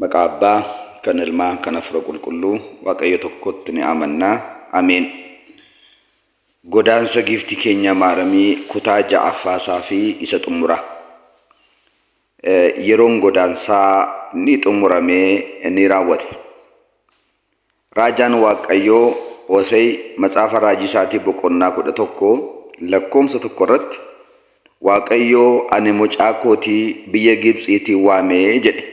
Maqaa Abbaa, kan Ilmaa, kan Hafuura Qulqulluu, Waaqayyo tokkotti ni amanna. Ameen. Godaansa giiftii keenya Maaramii kutaa ja'affaasaa fi isa xumura. Yeroon godaansaa ni xumuramee ni raawwate. Raajaan Waaqayyoo Hosei macaafa raajii isaatii boqonnaa 11 lakkoomsa 1 irratti Waaqayyo ani mucaa kootii biyya Gibtsiitii waame jedhe.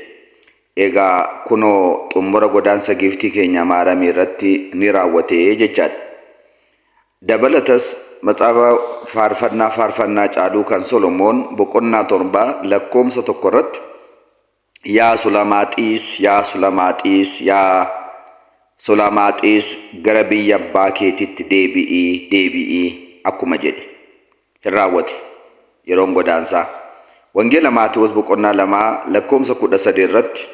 Egaa kunoo xummura godaansa giiftii keenya Maaramii irratti ni raawwate jechaadha. Dabalatas macaafa faarfannaa faarfannaa caaluu kan Solomoon boqonnaa 7 lakkoomsa 1 irratti Yaa Sulamaaxiis, yaa Sulamaaxiis, yaa Sulamaaxiis gara biyya abbaa keetiitti deebi'i, deebi'i akkuma jedhe. Hin raawwate. Yeroon godaansaa. Wangeela Maatiwoos boqonnaa 2 lakkoomsa 13 irratti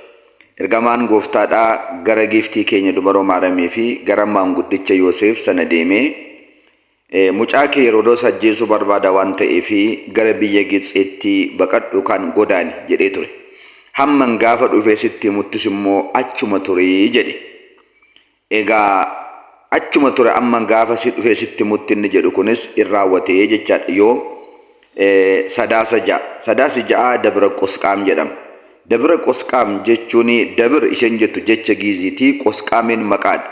ergamaan gooftaadhaa gara giiftii keenya dubaroo Maaramii fi gara maanguddicha Yooseef sana deemee Mucaa kee Herodos ajjeesuu barbaada waan ta'eef gara biyya Gibtsiitti baqadhu yookaan godaani jedhee ture. Hamman gaafa dhufee sitti himuttis immoo achuma turi jedhe. Egaa achuma ture amman gaafa si dhufee sitti himutti inni jedhu kunis in raawwate jechaadha. Yoom? Sadaasa 6. Sadaasi 6 Dabra Qusqaam jedhama. Dabra Qosqaam jechuun Dabir isheen jettu jecha Giiziiti, Qosqaamiin maqaadha.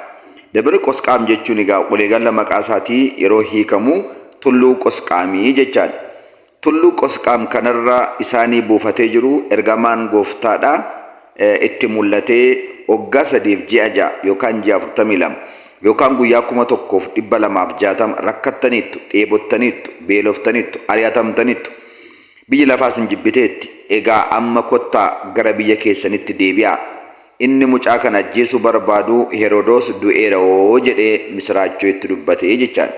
Dabra Qosqaam jechuun egaa waliigala maqaa isaatii yeroo hiikamu Tulluu Qosqaamii jechaadha. Tulluu Qosqaam kanarra isaanii buufatee jiru ergamaan gooftaadha itti mul'atee waggaa sadiif ji'a 6 yookaan ji'a 42 yookaan guyyaa 1260 rakkattaniittu, dheebottaniittu, beeloftaniittu, ari'atamtaniittu. Biyyi lafaa isin jibbiteetti, egaa amma kottaa gara biyya keessanitti deebi'aa, inni mucaa kana ajjeesuu barbaadu Herodos du'eera'oo jedhee misiraachoo itti dubbate jechaadha.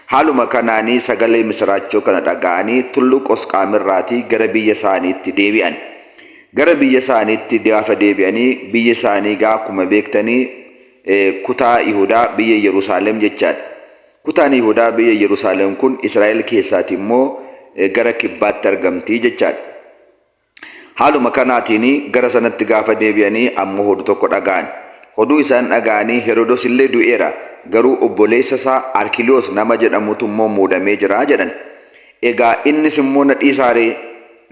Haaluma kanaanii sagalee misiraachoo kana dhaga'anii tulluu Qosqaamirraatii gara biyya isaaniitti deebi'an. Gara biyya isaaniitti gaafa deebi'anii biyyi isaanii egaa akkuma beektanii kutaa Yihudaa biyya Yerusaalem jechaadha. Kutaan Yihudaa biyya Yerusaalem kun Israa'el keessaati immoo gara kibbaatti argamti jechaadha. Haaluma kanaatiin gara sanatti gaafa deebi'anii ammoo hoduu tokko dhaga'an. Hoduu isaan dhaga'anii Herodos illee du'eera, garuu obboleessa isaa Arkiliyoos nama jedhamutu immoo muudamee jira jedhan. Egaa innis immoo na dhiisaa ree?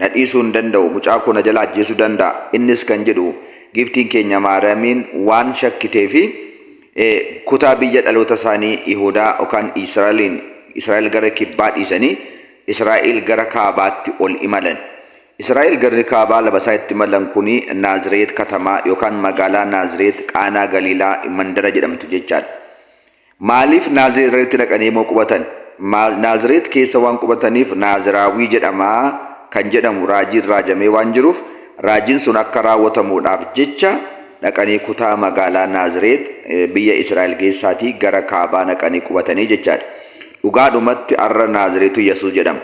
Na dhiisuu hin danda'u, mucaa koo na jalaa ajjeesuu danda'a. Innis kan jedhu giiftiin keenya Maariyaamiin waan shakkiteefi Kutaa biyya dhaloota isaanii Yihudaa yookaan Israa'eliin Israa'el gara kibbaa dhiisanii Israa'el gara kaabaatti ol imalan. Israa'el garri kaabaa lafa isaa itti imalan kuni Naazireet katamaa yookaan magaalaa Naazireet Qaanaa Galiilaa mandara jedhamtu jechaadha. Maaliif Naazireetti dhaqanii immoo qubatan? Naazireet keessa waan qubataniif Naaziraawii jedhama kan jedhamu raajiin raajamee waan jiruuf raajiin sun akka raawwatamuudhaaf jecha dhaqanii kutaa magaalaa Naazireet biyya Israa'el keessaatii gara kaabaa dhaqanii qubatanii jechaadha. Dhugaadhumatti har'a Naazireetuu Yesuus jedhama.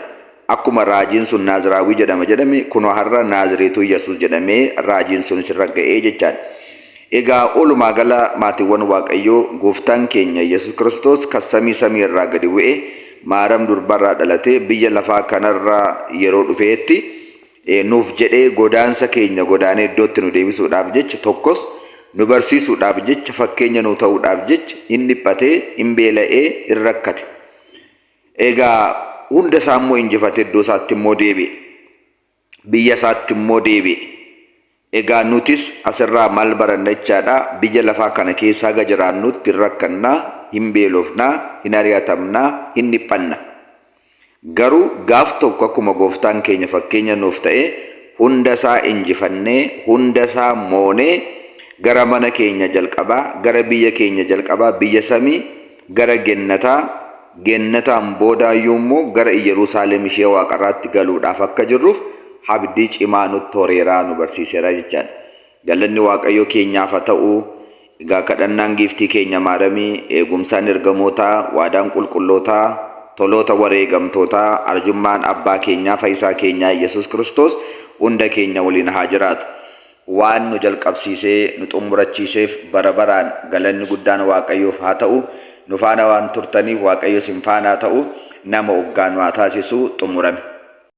Akkuma raajiin sun Naaziraawwii jedhama jedhame kunoo har'a Naazireetuu Yesuus jedhamee raajiin sunis irra ga'ee jechaadha. Egaa olumaa gala maatiiwwan Waaqayyoo Gooftaan keenya Yesuus Kiristoos kan samii samii irraa gadi bu'ee Maaram durbarraa dhalatee biyya lafaa kanarra yeroo dhufeetti nuuf jedhee godaansa keenya godaanee iddootti nu deebisuudhaaf jecha tokkos nu barsiisuudhaaf jecha fakkeenya nuu ta'uudhaaf jecha in dhiphatee, in beela'ee, in rakkate. Egaa hunda isaa immoo injifatee iddoo isaatti immoo deebi'e. Biyya isaatti immoo deebi'e. Egaa nutis asirraa maal baranna jechaadha? Biyya lafaa kana keessa haga jiraannutti hin rakkanna, hin beelofna, hin ari'atamna, hin dhiphanna. Garuu gaaf tokko akkuma Gooftaan keenya fakkeenya nuuf ta'e hunda isaa injifannee, hunda isaa moonee gara mana keenya jalqabaa, gara biyya keenya jalqabaa, biyya samii, gara gennataa, gennataan boodaayyuu immoo gara Iyyeruusaalem ishee waaqarraatti galuudhaaf akka jirruuf abdii cimaa nutti horeera, nu barsiiseera jechaadha. Galanni Waaqayyo keenyaaf haa ta'u. Egaa kadhannaan Giiftii keenya Maaramii, eegumsaan ergamootaa, waadaan qulqullootaa, toloota wareegamtootaa, arjummaan Abbaa keenyaa Fayyisaa keenyaa Iyyasuus Kiristoos hunda keenya waliin haa jiraatu. Waan nu jalqabsiisee nu xummurachiiseef bara baraan galanni guddaan Waaqayyoof haa ta'u. Nu faana waan turtaniif Waaqayyo isin faana haa ta'u. Nama oggaa nu haa taasisu. Xumurame.